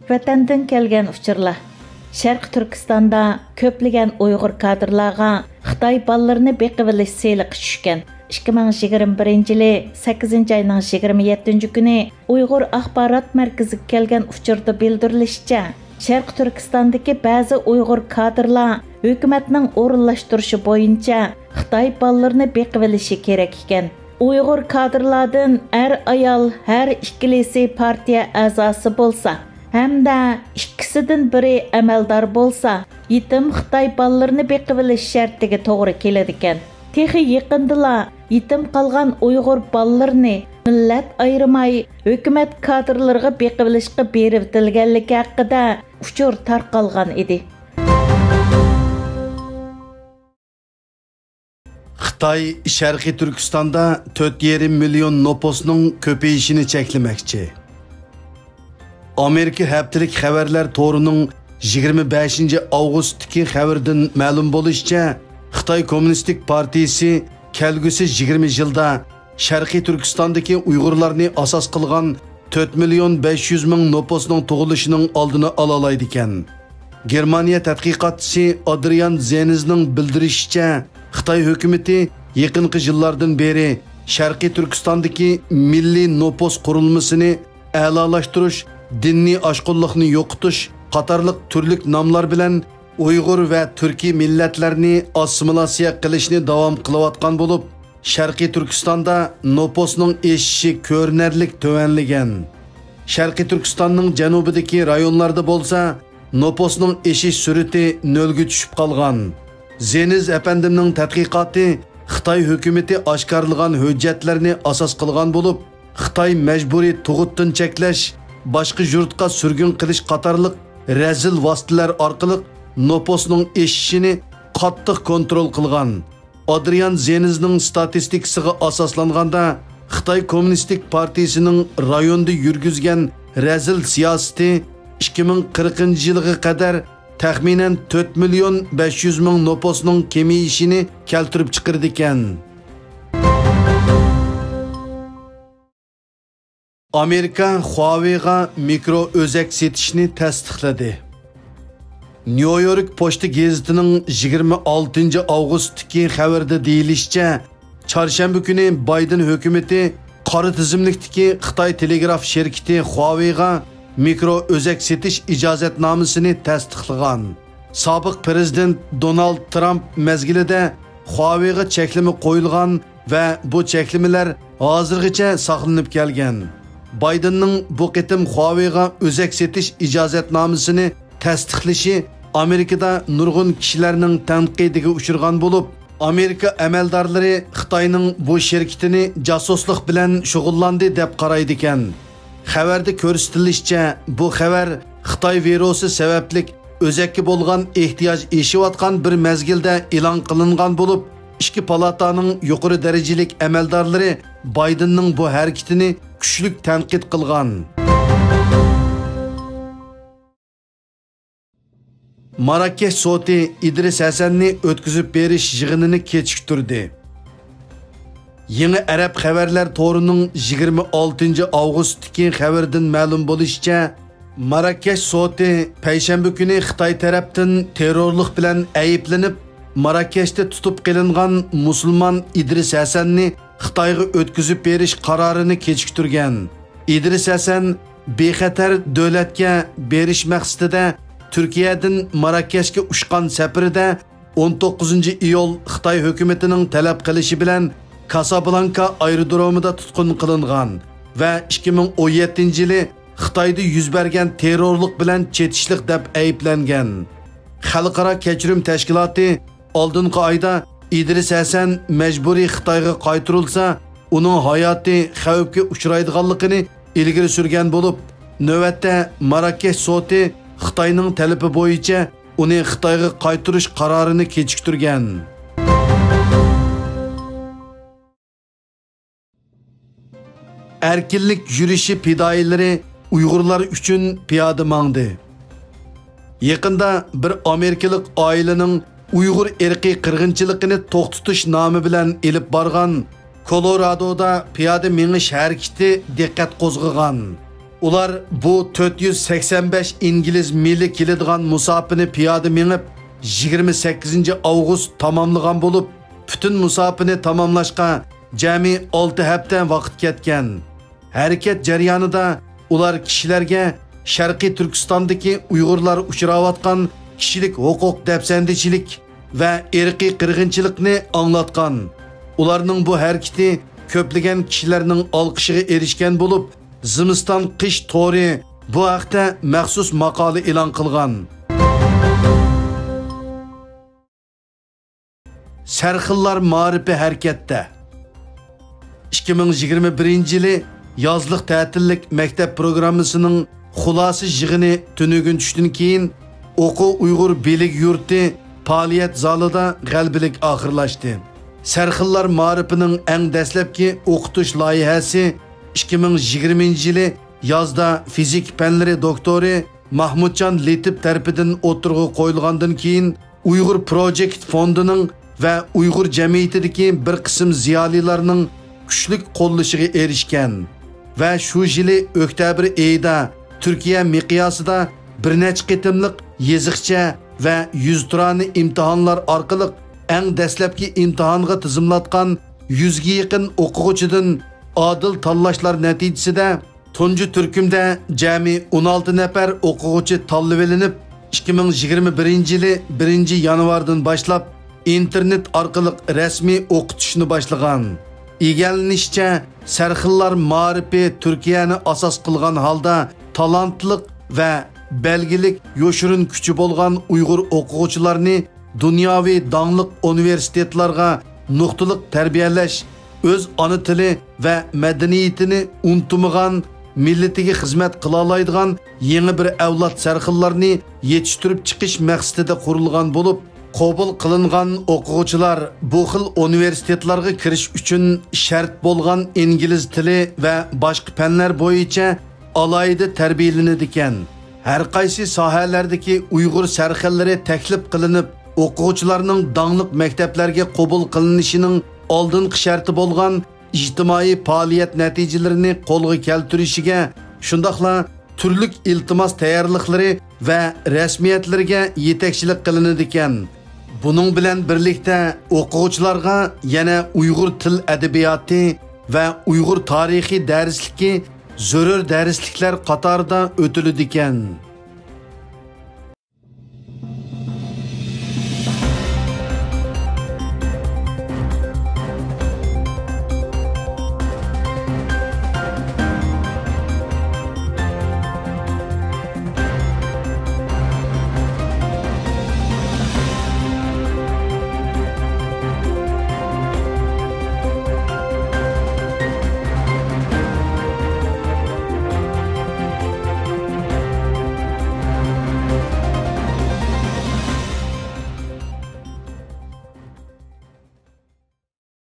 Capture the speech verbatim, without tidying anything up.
ۋەتەندىن كەلگەن ئۇچۇرلار. شەرقىي تۈركىستاندا كۆپلىگەن ئۇيغۇر كادىرلارغا خىتاي بالىلىرىنى بېقىۋېلىش سېلىقى چۈشكەن. ئىككى مىڭ يىگىرمە بىرىنچى يىلى سەككىزىنچى ئاينىڭ يىگىرمە يەتتىنچى كۈنى ئۇيغۇر ئاخبارات مەركىزىگە كەلگەن ئۇچۇردا بىلدۈرۈلۈشىچە، شەرقىي تۈركىستاندىكى بەزى ئۇيغۇر كادىرلار ھۆكۈمەتنىڭ ئورۇنلاشتۇرۇشى بويىچە خىتاي بالىلىرىنى بېقىۋېلىشى كېرەك ئىكەن. ئۇيغۇر كادىرلاردىن ئەر-ئايال ھەر ئىككىلىسى پارتىيە ئەزاسى بولسا ھەمدە ئىككىسىدىن بىرى ئەمەلدار بولسا، يېتىم خىتاي بالىلىرىنى بېقىۋېلىش شەرتىگە توغرا كېلىدىكەن. تېخى يېقىندىلا يېتىم قالغان ئۇيغۇر بالىلىرىنى مىللەت ئايرىماي، ھۆكۈمەت كادىرلىرىغا بېقىۋېلىشقا بېرىۋېتىلگەنلىكى ھەققىدە ئۇچۇر تارقالغان ئىدى. خىتاي شەرقىي تۈركىستاندا تۆت يېرىم مىليون نوپۇسنىڭ كۆپىيىشىنى چەكلىمەكچى. ئامېرىكا ھەپتىلىك خەۋەرلەر تورىنىڭ يىگىرمە بەشىنچى ئاۋغۇستتىكى خەۋىرىدىن مەلۇم بولۇشىچە، خىتاي كوممۇنىستىك پارتىيىسى كەلگۈسى يىگىرمە يىلدا شەرقىي تۈركىستاندىكى ئۇيغۇرلارنى ئاساس قىلغان تۆت مىليون بەش يۈز مىڭ نوپۇسنىڭ تۇغۇلۇشىنىڭ ئالدىنى ئالالايدىكەن. گېرمانىيە تەتقىقاتچىسى ئادرىيان زېنزنىڭ بىلدۈرۈشىچە، خىتاي ھۆكۈمىتى يېقىنقى يىللاردىن بېرى شەرقىي تۈركىستاندىكى مىللىي نوپۇس قۇرۇلمىسىنى ئەلالاشتۇرۇش، دىنىي ئاشقۇنلۇقنى يوقىتىش قاتارلىق تۈرلۈك ناملار بىلەن ئۇيغۇر ۋە تۈركىي مىللەتلەرنى ئاسسىمىلياتسىيە قىلىشنى داۋام قىلىۋاتقان بولۇپ، شەرقىي تۈركىستاندا نوپۇسنىڭ ئېشىشى كۆرۈنەرلىك تۆۋەنلىگەن. شەرقىي تۈركىستاننىڭ جەنۇبىدىكى رايونلاردا بولسا نوپۇسنىڭ ئېشىش سۈرئىتى نۆلگە چۈشۈپ قالغان. زېنز ئەپەندىمنىڭ تەتقىقاتى خىتاي ھۆكۈمىتى ئاشكارىلىغان ھۆججەتلەرنى ئاساس قىلغان بولۇپ، خىتاي مەجبۇرىي تۇغۇتتىن چەكلەش، باشقا يۇرتقا سۈرگۈن قىلىش قاتارلىق رەزىل ۋاسىتىلەر ئارقىلىق نوپۇسنىڭ ئېشىشىنى قاتتىق كونترول قىلغان. ئادرىيان زېنزنىڭ ستاتىستىكىسىغا ئاساسلانغاندا، خىتاي كوممۇنىستىك پارتىيىسىنىڭ رايوندا يۈرگۈزگەن رەزىل سىياسىتى ئىككى مىڭ قىرىقىنچى يىلغا قەدەر تەخمىنەن تۆت مىليون بەش يۈز مىڭ نوپۇسنىڭ كېمىيىشىنى كەلتۈرۈپ چىقىرىدىكەن. ئامېرىكا خۇاۋېيغا مىكرو ئۆزەك سېتىشنى تەستىقلىدى. نيۇ يورك پوچتا گېزىتىنىڭ يىگىرمە ئالتىنچى ئاۋغۇستتىكى خەۋىرىدە دېيىلىشىچە، چارشەنبە كۈنى بايدېن ھۆكۈمىتى قارا تىزىملىكتىكى خىتاي تېلېگراف شىركىتى خۇاۋېيغا مىكرو ئۆزەك سېتىش ئىجازەتنامىسىنى تەستىقلىغان. سابىق پىرېزىدېنت دونالد ترامپ مەزگىلىدە خۇاۋېيغا چەكلىمە قويۇلغان ۋە بۇ چەكلىمىلەر ھازىرغىچە ساقلىنىپ كەلگەن. بايدېننىڭ بۇ قېتىم خۇاۋېيغا ئۆزەك سېتىش ئىجازەتنامىسىنى تەستىقلىشى ئامېرىكىدا نۇرغۇن كىشىلەرنىڭ تەنقىدىگە ئۇچرىغان بولۇپ، ئامېرىكا ئەمەلدارلىرى خىتاينىڭ بۇ شىركىتىنى جاسۇسلۇق بىلەن شۇغۇللاندى دەپ قارايدىكەن. خەۋەردە كۆرسىتىلىشىچە، بۇ خەۋەر خىتاي ۋىرۇسى سەۋەبلىك ئۆزەككە بولغان ئېھتىياج ئېشىۋاتقان بىر مەزگىلدە ئېلان قىلىنغان بولۇپ، ئىككى پالاتانىڭ يۇقىرى دەرىجىلىك ئەمەلدارلىرى بايدېننىڭ بۇ ھەرىكىتىنى كۈچلۈك تەنقىد قىلغان. ماراكەش سوتى ئىدرىس ھەسەننى ئۆتكۈزۈپ بېرىش يىغىنىنى كېچىكتۈردى. يېڭى ئەرەب خەۋەرلەر تورىنىڭ يىگىرمە ئالتىنچى ئاۋغۇستتىكى خەۋىرىدىن مەلۇم بولۇشىچە، ماراكەش سوتى پەيشەنبە كۈنى خىتاي تەرەپتىن تېررورلۇق بىلەن ئەيىبلىنىپ، ماراكەشتە تۇتۇپ قېلىنغان مۇسۇلمان ئىدرىس ھەسەننى خىتايغا ئۆتكۈزۈپ بېرىش قارارىنى كېچىكتۈرگەن. ئىدرىس ھەسەن بىخەتەر دۆلەتكە بېرىش مەقسىتىدە تۈركىيەدىن ماراكەشكە ئۇچقان سەپىرىدە ئون توققۇزىنچى ئىيۇل خىتاي ھۆكۈمىتىنىڭ تەلەپ قىلىشى بىلەن كاسابلانكا ئايرودرومىدا تۇتقۇن قىلىنغان ۋە ئىككى مىڭ ئون يەتتىنچى يىلى خىتايدا يۈز بەرگەن تېررورلۇق بىلەن چېتىشلىق دەپ ئەيىبلەنگەن. خەلقئارا كەچۈرۈم تەشكىلاتى ئالدىنقى ئايدا ئىدرىس ھەسەن مەجبۇرىي خىتايغا قايتۇرۇلسا، ئۇنىڭ ھاياتى خەۋپكە ئۇچرايدىغانلىقىنى ئىلگىرى سۈرگەن بولۇپ، نۆۋەتتە ماراكەش سوتى خىتاينىڭ تەلىپى بويىچە ئۇنى خىتايغا قايتۇرۇش قارارىنى كېچىكتۈرگەن. ئەركىنلىك يۈرۈشى پىدائىيلىرى ئۇيغۇرلار ئۈچۈن پىيادە ماڭدى. يېقىندا بىر ئامېرىكىلىق ئائىلىنىڭ ئۇيغۇر ئىرقىي قىرغىنچىلىقىنى توختىتىش نامى بىلەن ئېلىپ بارغان كولورادودا پىيادە مېڭىش ھەرىكىتى دىققەت قوزغىغان. ئۇلار بۇ تۆت يۈز سەكسەن بەش ئىنگلىز مىلى كېلىدىغان مۇساپىنى پىيادە مېڭىپ، يىگىرمە سەككىزىنچى ئاۋغۇست تاماملىغان بولۇپ، پۈتۈن مۇساپىنى تاماملاشقا جەمئىي ئالتە ھەپتە ۋاقىت كەتكەن. ھەرىكەت جەريانىدا ئۇلار كىشىلەرگە شەرقىي تۈركىستاندىكى ئۇيغۇرلار ئۇچراۋاتقان كىشىلىك ھوقۇق دەپسەندىچىلىك ۋە ئىرقىي قىرغىنچىلىقنى ئاڭلاتقان. ئۇلارنىڭ بۇ ھەرىكىتى كۆپلىگەن كىشىلەرنىڭ ئالقىشىغا ئېرىشكەن بولۇپ، زىمىستان قىش تورى بۇ ھەقتە مەخسۇس ماقالە ئېلان قىلغان. سەرخىللار مائارىپى ھەرىكەتتە. ئىككى مىڭ يىگىرمە بىرىنچى يىلى يازلىق تەتىللىك مەكتەپ پروگراممىسىنىڭ خۇلاسە يىغىنى تۈنۈگۈن چۈشتىن كېيىن ئوقۇ ئۇيغۇر بىلىگ يۇرتى پائالىيەت زالىدا غەلىبىلىك ئاخىرلاشتى. سەرخىللار مائارىپىنىڭ ئەڭ دەسلەپكى ئوقۇتۇش لايىھەسى ئىككى مىڭ يىگىرمىنچى يىلى يازدا فىزىكا پەنلىرى دوكتورى ماھمۇتجان لېتىپ تەرىپىدىن ئوتتۇرىغا قويۇلغاندىن كېيىن، ئۇيغۇر پروجېكت فوندىنىڭ ۋە ئۇيغۇر جەمئىيىتىدىكى بىر قىسىم زىيالىيلارنىڭ كۈچلۈك قوللىشىغا ئېرىشكەن ۋە شۇ يىلى ئۆكتەبىر ئېيىدا تۈركىيە مىقياسىدا بىر نەچچە قېتىملىق يېزىقچە ۋە يۈزتۇرانە ئىمتىھانلار ئارقىلىق ئەڭ دەسلەپكى ئىمتىھانغا تىزىملاتقان يۈزگە يېقىن ئوقۇغۇچىدىن ئادىل تاللاشلار نەتىجىسىدە تۇنجى تۈركۈمدە جەمئىي ئون ئالتە نەپەر ئوقۇغۇچى تاللىۋېلىنىپ، ئىككى مىڭ يىگىرمە بىرىنچى يىلى بىرىنچى يانۋاردىن باشلاپ ئىنتېرنېت ئارقىلىق رەسمىي ئوقۇتۇشنى باشلىغان. ئىگىلىنىشىچە، سەرخىللار مائارىپى تۈركىيەنى ئاساس قىلغان ھالدا تالانتلىق ۋە بەلگىلىك يوشۇرۇن كۈچى بولغان ئۇيغۇر ئوقۇغۇچىلارنى دۇنياۋى داڭلىق ئۇنىۋېرسىتېتلارغا نۇقتىلىق تەربىيەلەش، ئۆز ئانا تىلى ۋە مەدەنىيىتىنى ئۇنتۇمىغان، مىللىتىگە خىزمەت قىلالايدىغان يېڭى بىر ئەۋلاد سەرخىللارنى يېتىشتۈرۈپ چىقىش مەقسىتىدە قۇرۇلغان بولۇپ، قوبۇل قىلىنغان ئوقۇغۇچىلار بۇ خىل ئۇنىۋېرسىتېتلارغا كىرىش ئۈچۈن شەرت بولغان ئىنگلىز تىلى ۋە باشقا پەنلەر بويىچە ئالاھىدە تەربىيەلىنىدىكەن. ھەر قايسى ساھەلەردىكى ئۇيغۇر سەرخىللىرى تەكلىپ قىلىنىپ، ئوقۇغۇچىلارنىڭ داڭلىق مەكتەپلەرگە قوبۇل قىلىنىشىنىڭ ئالدىنقى شەرتى بولغان ئىجتىمائىي پائالىيەت نەتىجىلىرىنى قولغا كەلتۈرۈشىگە، شۇنداقلا تۈرلۈك ئىلتىماس تەييارلىقلىرى ۋە رەسمىيەتلىرىگە يېتەكچىلىك قىلىنىدىكەن. بۇنىڭ بىلەن بىرلىكتە، ئوقۇغۇچىلارغا يەنە ئۇيغۇر تىل ئەدەبىياتى ۋە ئۇيغۇر تارىخى دەرسلىكى زۆرۈر دەرسلىكلەر قاتارىدا ئۆتۈلىدىكەن.